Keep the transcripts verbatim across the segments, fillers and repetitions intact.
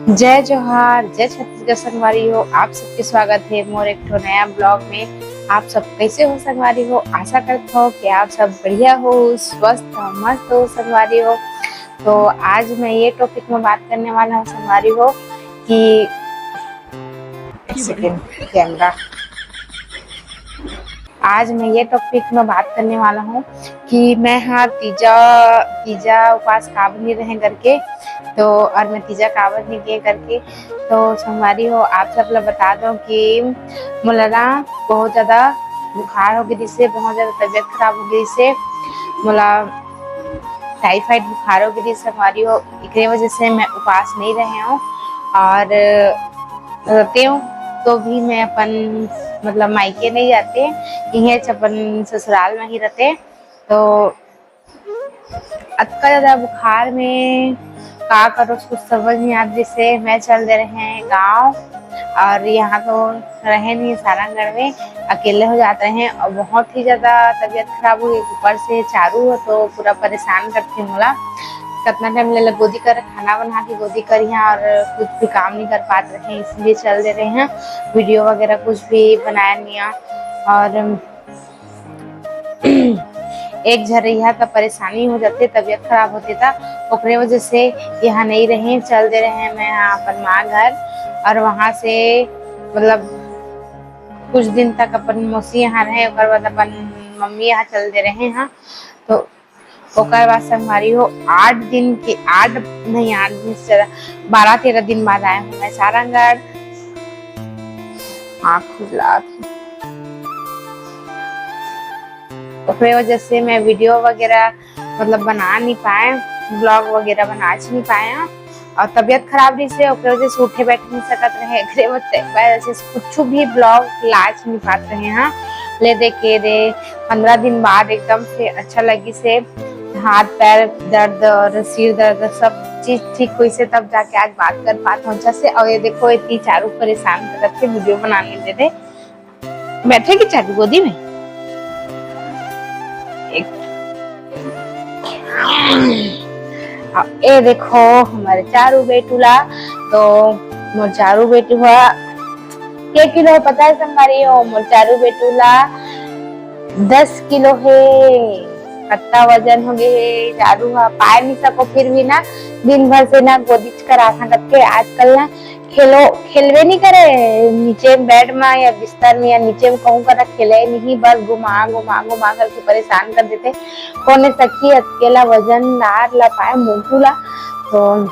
जय जोहार, जय छत्तीसगढ़ संगवारी हो। आप सबके स्वागत हे मोर एक ठो नया vlog में। आप सब कैसे हो संगवारी हो? आशा करत हो कि आप सब बढ़िया हो, स्वस्थ हो, मस्त हो संगवारी हो। तो आज मैं ये topic में बात करने वाला हूँ संगवारी हो कि एक second, camera। आज मैं ये topic में बात करने वाला हूँ कि मैं हा तीजा, तीजा उपास काबर नहीं रहे करके, तो और मैं तीजा काबर नहीं गए करके। तो संगवारी हो, आप सब ला बता दो कि मोला ना बहुत ज्यादा बुखार हो गई से, बहुत ज्यादा तबीयत खराब हो गई से, मोला टाइफाइड बुखार हो गई संगवारी हो, एकरे वजह से मैं उपास नहीं रहे हूँ। और रहते हूँ तो भी मैं अपन मतलब मायके नहीं जाते, इहेच अपन ससुराल में ही रहते। तो अतका ज्यादा बुखार में का करो, कुछ समझ नहीं आत, जैसे मैं चल दे रहे हैं गाँव और यहाँ तो रहे नहीं सारंगढ़ में, अकेले हो जाते हैं और बहुत ही ज्यादा तबीयत खराब हुई। ऊपर से चारू हो तो पूरा परेशान करते मोला, कितना टाइम ले ले गोदी कर, खाना बना के गोदी कर यहाँ और कुछ भी काम नहीं कर पाते रहे, इसलिए चल दे रहे हैं, वीडियो वगैरह कुछ भी बनाया नहीं है। और एक झन रहिहा त परेशानी हो जाते, तबीयत खराब होते त ओकरे वजह से यहाँ नहीं रहे, चल दे रहे हैं मैं यहाँ अपन माँ घर। और वहां से मतलब कुछ दिन तक अपन मौसी यहाँ रहे, ओकर बाद अपन मम्मी यहाँ चल दे रहे हैं। तो ओकर बाद संगवारी हो आठ दिन के, आठ नहीं, आठ दिन से ज्यादा, बारह तेरह दिन बाद आए हूँ मैं सारंगढ़। आँख खुजलात हे। ओकरे वजह से मैं वीडियो वगैरह मतलब बना नहीं पाए, vlog वगैरह बना नहीं पाए। और तबीयत खराब रही से ओकरे वजह से उठे बैठ नहीं सकत रहे, एकरे वजह से कुछ भी vlog लाच नहीं पात रहे। हाँ, ले दे के दे, पंद्रह दिन बाद एकदम से अच्छा लगी से, हाथ पैर दर्द और सिर दर्द सब चीज ठीक हुई से तब जाके आज बात कर पात हूँ अच्छा से। और ये देखो, इतनी चारू परेशान करत के वीडियो बनाने दे दे। बैठे की चारू गोदी में। एक, अब ए देखो हमारे चारू बेटूला, तो मोर चारू बेटू हा के किलो हे पता है संगवारी हो? मोर चारू बेटूला दस किलो हे। कत्ता वजन हो गए हे चारू हा, पाए नहीं सको, फिर भी ना दिन भर से ना गोदीच कर आसन रखे। आजकल ना खेलो, खेलवे नहीं करे नीचे बेड में या बिस्तर में या नीचे में कहूँ करा खेले नहीं, बस घुमा घुमा घुमा करके परेशान कर देते। कोने सखी अकेला वजनदार ला पाए मोटू ला। तो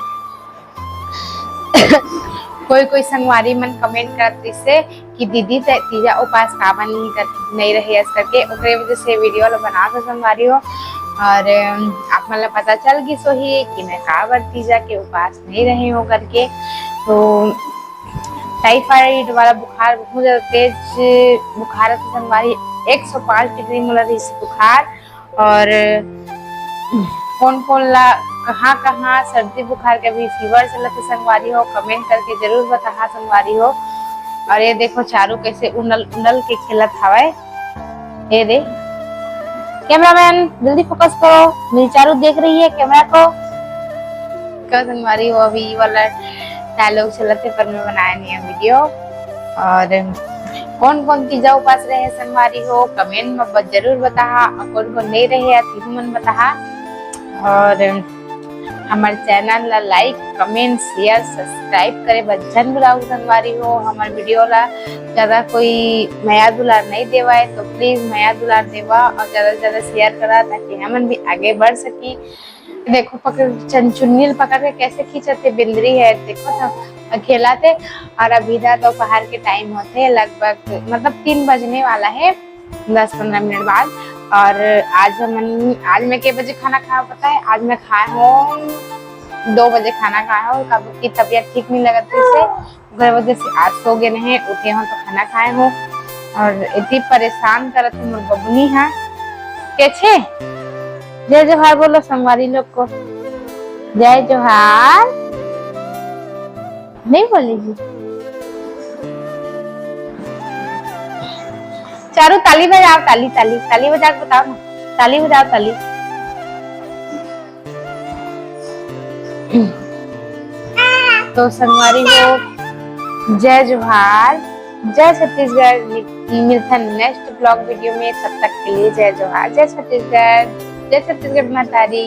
कोई कोई संगवारी मन कमेंट करत रहिसे कि दीदी ते तीजा उपास काबर नहीं कर, नहीं रहे अस करके, ओकरे वजह से वीडियो ला बनात हो संगवारी हो। और अम, आप मन ला पता चल गिस होही कि मैं काबर तीजा के उपास नहीं रहे हो करके। तो टाइफाइड वाला बुखार, बहुत ज्यादा तेज बुखार है संगवारी, एक सौ पाँच डिग्री मोला रहिस बुखार। और कौन कौन ला कहाँ कहाँ सर्दी बुखार के भी फीवर चलत है संगवारी हो, कमेंट करके जरूर बताहा संगवारी हो। और ये देखो चारू कैसे उंडल उंडल के खेलत हवय। ये दे, कैमरामैन जल्दी फोकस करो, मेरी चारू देख रही है कैमरा को। का संगवारी हो, अभी ये वाला डायलॉग चलत है पर मैं बनाया नहीं है वीडियो। और कौन कौन तीजा उपास रहे संगवारी हो, कमेंट में ब-, जरूर बताहा, और कौन कौन नहीं रहे या तीहू मन बताहा। और हमर चैनल ला लाइक, कमेंट, शेयर, सब्सक्राइब करे बर झन भुलाहू संगवारी हो। हमर वीडियो ला ज्यादा कोई मया दुलार नहीं देवाए, तो प्लीज मया दुलार देवा और ज्यादा से ज्यादा शेयर करा, ताकि हमन भी आगे बढ़ सकी। देखो पकड़, चन-, चुन्नी ल पकड़ के कैसे खींचत हे, बिंदरी है, देखो तो खेलत हे। और अभी ना दोपहर के टाइम होते, लगभग मतलब तीन बजने वाला है, दस पंद्रह मिनट बाद। और आज हमन, आज मैं के बजे खाना खाया पता है? आज मैं खाया हूँ दो बजे खाना खाया हूँ, काबर कि तबीयत ठीक नहीं लगत रहिसे, ओकर वजह से आज सो गए नहीं, उठे हूँ तो खाना खाए हूँ। और इतनी परेशान करत है मोर बबुनी है। कैसे? जय जोहार बोलो संगवारी लोग को। जय जोहार। नहीं बोलेगी। चारू ताली बजाओ, ताली, ताली, ताली बजा के बताओ ना, ताली बजाओ, ताली। तो संगवारी हो, जय जोहार, जय छत्तीसगढ़। मिलथन नेक्स्ट ब्लॉग वीडियो में, तब तक के लिए जय जोहार, जय छत्तीसगढ़, जय छत्तीसगढ़ महतारी।